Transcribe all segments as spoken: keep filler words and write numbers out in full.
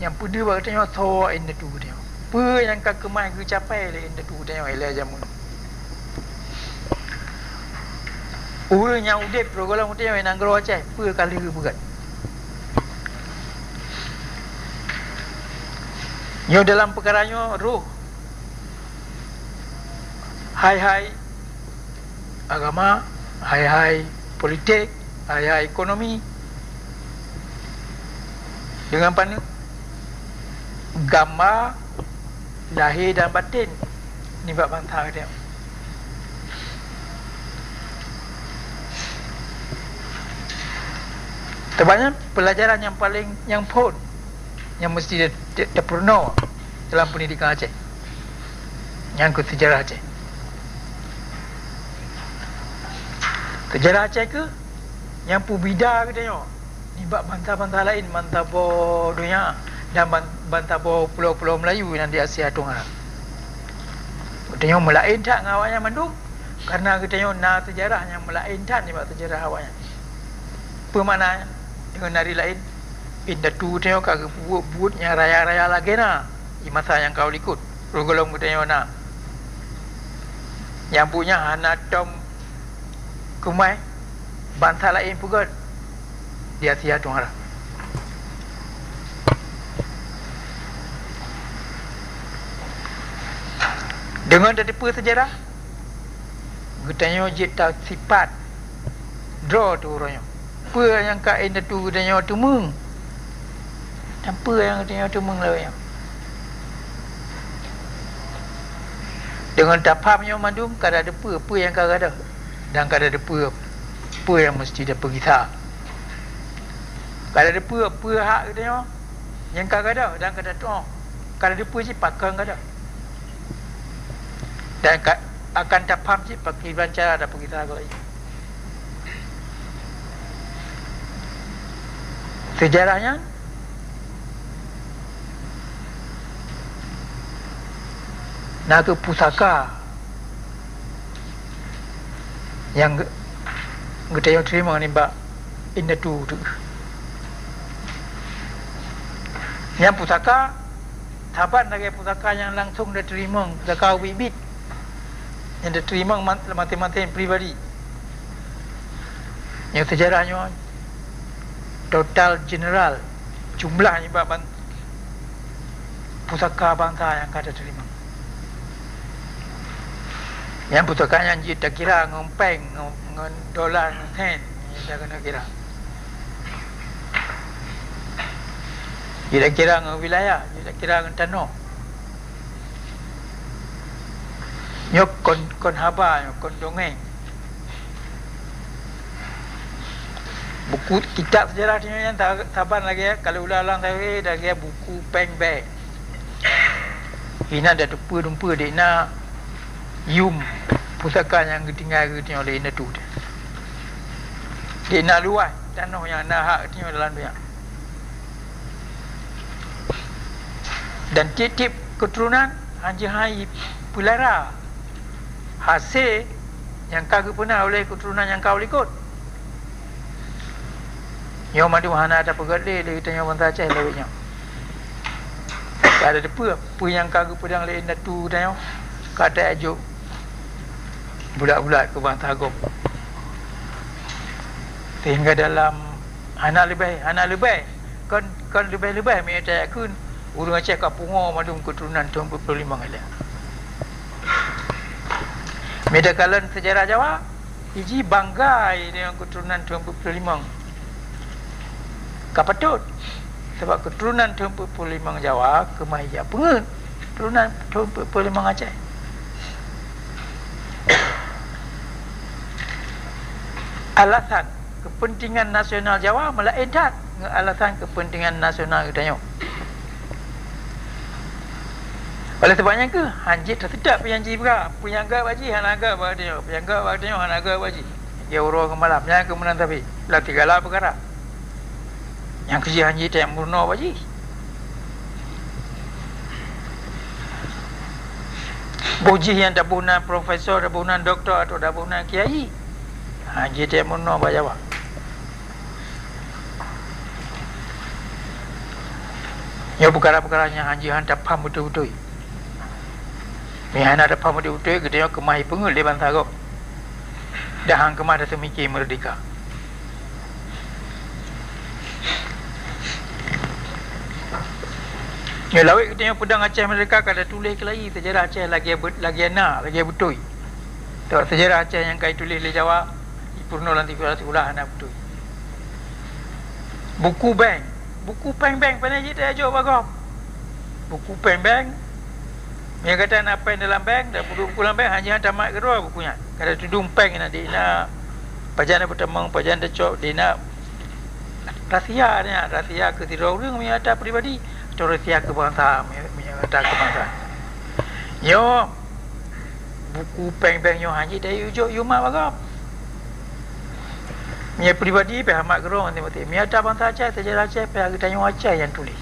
Nyang peudeuh bak geutanyoe soe indatu geutanyoe. Peue nyang ka keumah geucapai lé indatu geutanyoe ilée jameun. Ureuëng nyang udeb roh gohlom geutanyoe nanggroe Aceh, peue ka lheueh geupeugét. Nyoe dalam peukara nyoe roh hai-hai agama, hai-hai politik, hai-hai ekonomi. Deungon paneuk gamba lahé dan baten nibak bansa geutanyoe. Teuma nyan peulajaran nyang paleng nyang phon nyang meusti ta-, ta-, tapeurunoe dalam peundidikan Aceh. Nyan keuh seujarah Aceh. Seujarah Aceh keuh nyang peubida geutanyoe nibak bansa-bansa laén, bansa boh donya dan ban-, bansa boh pulo-pulo Meulayu nyang di Asia Tenggara. Geutanyoe meulaén that ngon awaknyan mandum, kareuna geutanyoe na seujarah nyang meulaén that nibak seujarah awaknyan. Peue makna nyan? Deungon nari laén, indatu geutanyoe ka geupeubuet buet nyang raya-raya lagée na di masa nyang ka u likot. Roh gohlom geutanyoe na. Nyang buet nyan hana tom keumah bansa laén peugét di Asia Tenggara. Deungon tateupeue seujarah, geutanyoe jeuet tasipat droe teuh uroe nyoe. Peue nyang ka indatu geutanyoe teumeung? Dan peue nyang geutanyoe teumeung lawét nyoe? Deungon tapham nyoe mandum ka tateupeue peue nyang ka gadôh dan ka tateupeue peue nyang meusti tapeugisa. Ka tateupeue peue hak geutanyoe nyang ka gadôh dan ka tatuoh. Ka tateupeue cit pakon gadôh. Dan ka, akan tapham cit pakriban cara tapeugisa lagée nyan. Seujarah nyan na keuh pusaka nyang geu-, geutanyoe teurimong nibak indatu teuh. Nyan pusaka saban lagée pusaka nyang langsong tateurimong, pusaka ubit-ubit nyang tateurimong ma-, maséng-maséng pribadi. Nyoe seujarah nyoe total jeneral jumlah nibak ban-, pusaka bansa nyang ka tateurimong. Nyang pusaka nyan jeuet takira ngon péng, ngon, ngon dola, ngon sen, nyang ka takira. Jeuet takira ngon wilayah, jeuet takira ngon tanoh. Nyoe kon, kon haba, nyoe kon dongeng. Buku kitab seujarah nyoe nyan sa-, saban lagée ka lheueh ulang-ulang sabe lagée buku péng bèe. Inan tateupeue dumpeue dek na yum pusaka nyang geutinggai geutanyoe lé indatu. Dek na luwah tanoh nyang na hak geutanyoe dalam donya. Dan tieb-tieb keuturonan hana jeuet hai peulara hase nyang ka geupeuna oleh keuturonan nyang ka u likot. Nyoe mandum hana tapeugét lé, lé geutanyoe bansa Aceh lawét nyoe. Ka tateupeue peue nyang ka geupeudong lé indatu geutanyoe, ka tajok bulat-bulat keu bansa gob. Sehingga dalam hana leubeh, hana leubeh, kon, kon leubeh-leubeh meu tajak kheun ureuëng Aceh ka pungoe mandum keuturonan thon peuet ploh limong ilée. Meu takalon seujarah Jawa, jih bangga deungon keuturonan thon peuet ploh limong. Ka patôt, sabab keuturonan thon peuet ploh limong Jawa keumah ija peungeuet keuturonan thon peuet ploh limong Aceh. Alasan keupeuntengan nasional Jawa meulaén that ngon alasan keupeuntengan nasional geutanyoe. Oleh sabab nyan kheueh, hanjeuet taseutôt peue nyang jibra, peue nyang gét bak jih hana gét bak geutanyoe, peue nyang gét bak geutanyoe hana gét bak jih. Dia uroe keu malam, nyan keuh meunan sabe lam sigala peukara. Nyang keu jih hanjeuet tajak meurunoe bak jih. Boh jih nyang taboh nan profesor, taboh nan doktor, atau taboh nan kiai, hanjeuet tajak meurunoe bak Jawa. Nyoe peukara-peukara nyang hanjeuet han tapham beutôi-beutôi. Meunyoe hana tapham beutôi-beutôi, geutanyoe keumah jipeungeut lé bansa gob. Dan han keumah taseumiké meurdehka. Nyoe lawét geutanyoe peudong Aceh Meurdehka ka tatuléh keulayi seujarah Aceh lagée, lagée na, lagée beutôi. Sabab seujarah Aceh nyang ka jituléh lé Jawa, jipeurunoe lam sikula-sikula hana beutôi. Buku bank, buku péng bank, pane jih tajok bak gob. Buku péng bank, meunyoe gata na péng dalam bank, dan peuduek buku lam bank, hana tamat keudroe buku nyan. Gata tudong péng nyan di na, pajan peutamong, pajan tacok, di na rahsia nyan, rahsia keu sidroe ureuëng meunyoe ata pribadi, atau rahsia keu bansa meunyoe ata keu bansa. Nyoe buku péng bank nyoe hana jeuet tajok yue mat bak gob. Meunyoe pribadi pih amat keudroe ngon Timotius. Meunyoe ata bansa Aceh, seujarah Aceh pih geutanyoe Aceh nyang tuléh.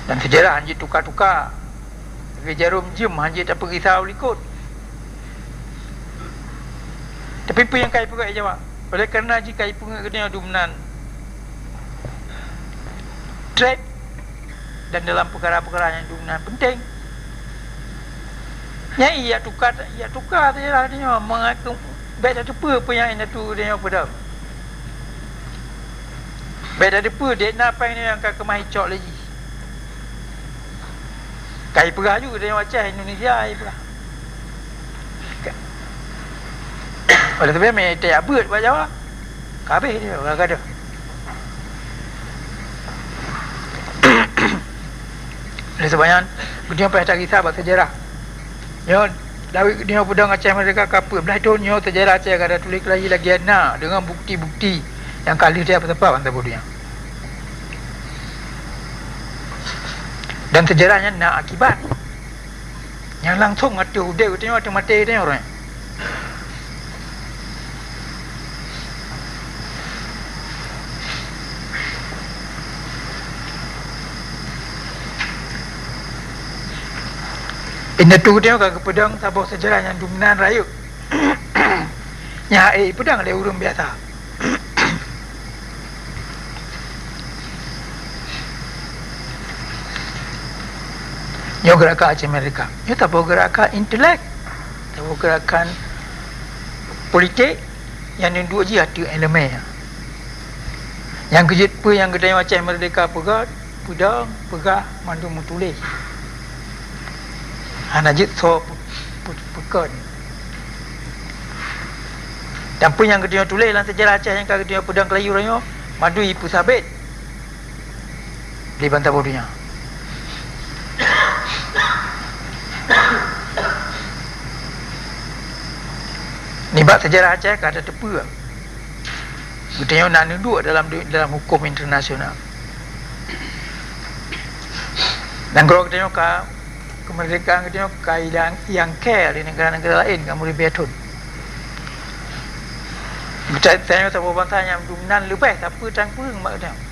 Dan seujarah hana jeuet tuka-tuka. Lagée jarom jeuem hana jeuet tapeugisa u likot. Tapi peue nyang ka jipeugah Jawa? Oleh karena jih ka jipeungeut geutanyoe dumnan treb dan dalam peukara-peukara nyang dumnan penting. Nyan ijak tuka, ijak tuka seujarah geutanyoe, mangat bék tateupeue peue nyang indatu geutanyoe peudong. Bék tateupeue dék na péng nyoe nyang ka keumah jicok lé jih. Ka jipeugah ju geutanyoe Aceh Indonesia jipeugah. Oleh sebab meutai abeuet bak Jawa. Ka habéh dia, ka gadoh. Oleh sebab nyan, geutanyoe payah takisah bak seujarah. Nyoe, lawét geutanyoe peudong Aceh Meurdehka ka peuet blaih thon nyoe seujarah Aceh ka tatuléh keulayi lagée na deungon bukeuti-bukeuti nyang ka lheueh tajak peusapat bansa donya. Dan seujarah nyan na akibat. Nyang langsong ateueh udeb geutanyoe, ateueh maté geutanyoe uroe nyoe. Indatu geutanyoe ka geupeudong saboh seujarah nyang dumnan rayeuk. Nyang hase jipeudong lé ureuëng biasa. Nyoe geurakan Aceh Meurdehka. Nyoe saboh geurakan intelek, saboh geurakan politik nyang neuduek jih ateueh ileumé. Nyang keujeuet peue nyang geutanyoe Aceh Meurdehka peugah, peudong, peugah, mandum meutuléh. Hana jeuet soe pe-, pe-, peukon. Dan peue nyang geutanyoe tuléh lam seujarah Aceh nyang ka geutanyoe peudong keulayi uroe nyoe, mandum jipeusabat di bansa donya. Nibak seujarah Aceh ka tateupeue. Geutanyoe na neuduek dalam, dalam huköm internasional. Dan keudroe geutanyoe ka, keumeurdekaan geutanyoe ka ilang, iangkée lé neugara-neugara laén ka meuribée thon. Geutanyoe saboh bansa nyang dumnan leubeh sapeue tan kureueng bak geutanyoe.